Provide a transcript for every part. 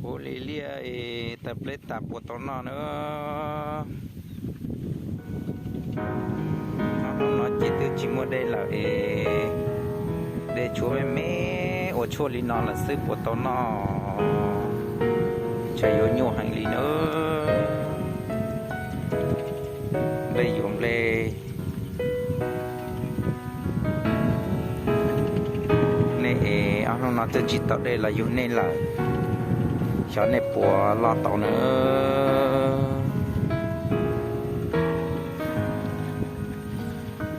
Puv li liaj es tawm pleb tas puas tau noj na. Hnub no ces twb tsis muaj dej lawm es dej tshuav me me ua tshuaj li no lawm xwb puas tau noj, ntshe yuav nyuaj heev li na. Nplej yuav nplej. Nej es ob hnub no twb tsis tau dej los yug nej lawm, xyov nej puas loj tau na.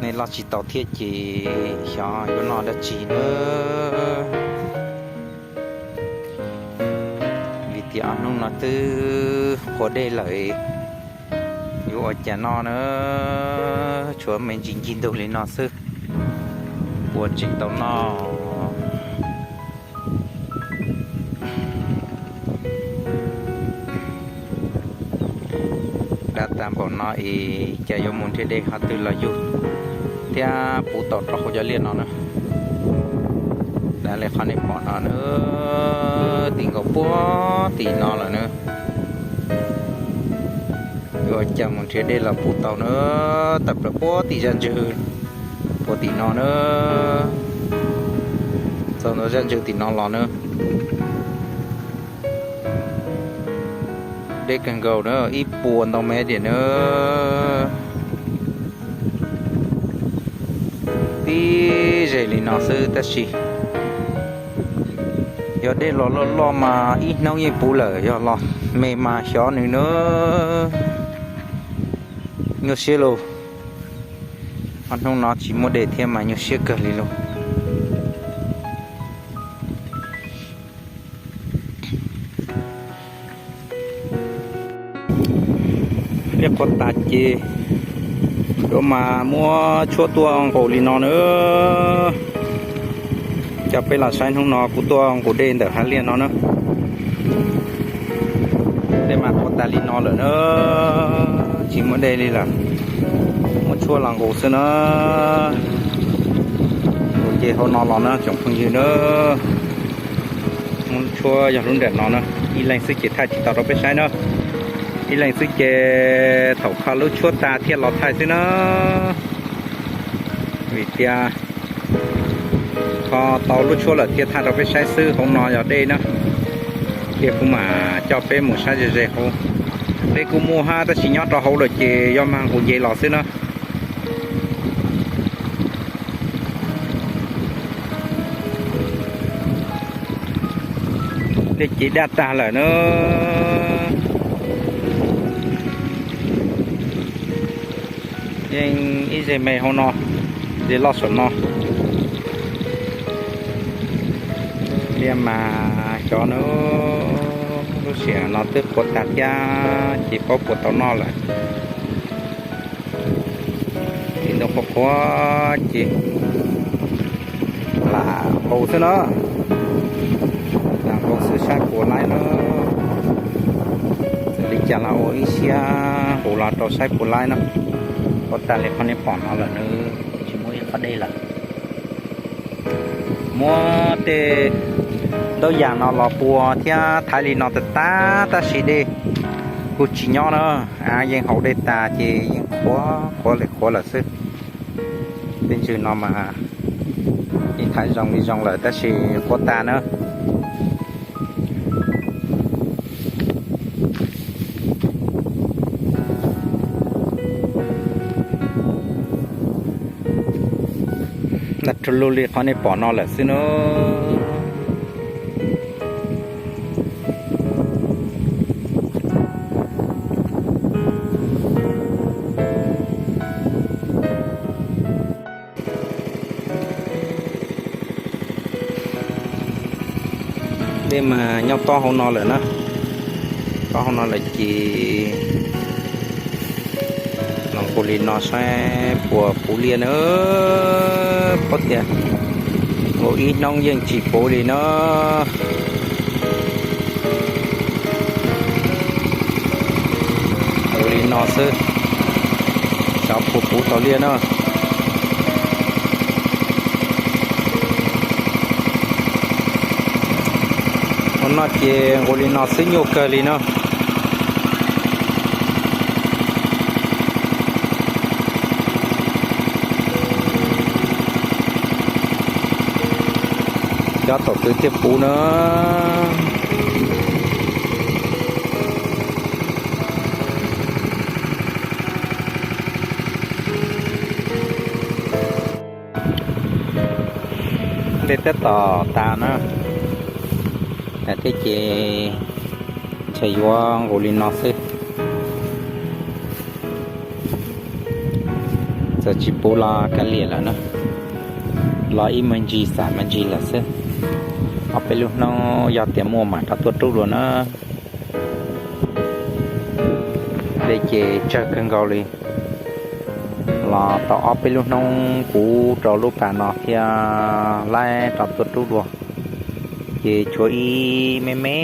Nej loj tsis tau thiab ces xyov yuav noj dab tsi na. Vim tias ob hnub no twb qhuav dej lawm, yuav ua cas noj na, tshuav me ntsis ncig ntug li no xwb, puas tseem tau noj. Daj tag npaum no es cas yuav mus nrhiav dej qhov twg los yug thiab puv tau rau hauv cov liaj no na. Daj li qhov nej pom no na, ti nkaus puag tim no lawm na. Yuav ua cas mus nrhiav dej los puv tau na, tawm plaws puag tim zaj ntswg puag tim no na, txog ntawm zaj ntswg tim no los na. Deb kawg nkaus na, ib puas ntau mev tiam na. Tib ze li no xwb tab sis yog dej los loj loj mas ib hnub yeej puv lawm, yog los me mas xyov nws na. Nyuaj siab lauj, ob hnub no tsis muaj dej thiab mas nyuaj siab kawg li lauj. Liaj qhuav tas ces yuav mas muab tshuab tuaj nqus li no na. Coj peb los saib hnub no kuv tuaj nqus dej ntawm hav liaj no na. Dej mas qhuav tas li no lawm na, tsis muaj dej li lawm, muab tshuab los nqus xwb na. Nqus ces hauv no los na tsoom phooj ywg na. Muab tshuab yog lub nram no na, ib leeg xwb ces thaij tsis tau rau peb saib na. Ib leeg xwb ces thaum kho lub tshuab tas thiaj los thaij xwb na. Vim tias kho tau lub tshuab lawm thiaj thaij rau peb saib xwb. Hauv no yog dej na, thiaj kuv mam coj peb mus saib ze ze hauv. Dej kuj muaj hab tab sis nyob rau hauv lawm ces yog mag nqus nce los xwb na. Dej ces daj tag lawm na. Yeej ib zeg me hauv no, zeg loj saum no. Liaj mas xyov na, lub sij hawm no twb qhuav tag thiab ces paub puas tau noj lawm. Txiv ntoo qhuav qhuav ces lam nqus xwb na, lam nqus xwb saib puas laib na. Txawm li cas los ua ib siab nqus los rau saib puas laib na. Qhuav tag li qhov nej pom no lawm na, tsis muaj ib qhov dej lawm. Muab tej ntaub yas no los pua thiab thaiv li no tag tag tab sis dej kuj tsis nyob na. Av yeej haus dej tas ces yeej qhuav qhuav li qhuav lawm xwb. Tej ntswg no mas yeej thaiv zoo li zoo lawm tab sis qhuav tag na. Nag rau lug li qhov nej pom no lawm xwb na. Dej mas nyob tob hauv no lawm na, tob hauv no lawm ces los nqus li no saib puas puv liaj na. Paub tias nqus ib hnub yeej tsis puv li na. Nqus li no xwb, xyov puas puv tau liaj na. Ua no ces nqus li no xwb nyuaj kawg li no. Cov tom tw thiaj puv na. Dej tab tom tas na, tas thiab ces ntshe yuav nqus li no xwb. Txawm tsis puv los kav liam lawm na, los ib me ntsis xam me ntsis lawm xwb. Ob peb lub hnub yog tias muaj mam rov tuaj rub dua na. Dej ces tsawg kawg nkaus li, los tau ob peb lub hnub puv rau lub pas no thiaj li rov tuaj rub dua. Ces tshuav ib me me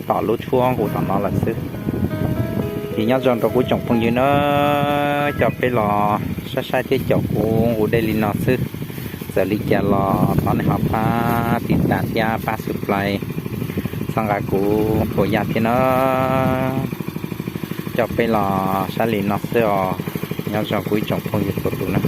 tom lub tshuab nqus tom no lawm xwb. Ces nyob zoo rau kuv tsoom phooj ywg na, coj peb los saib saib thiab caum kuv nqus dej li no xwb. Txawm li cas los thov nej ho pab tiv tas thiab pab subscribe txhawb nqa kuv puas yaj thiab na. Coj peb los saib li no xwb os. Nyob zoo kuv ib tsoom phooj ywg txhua tus na.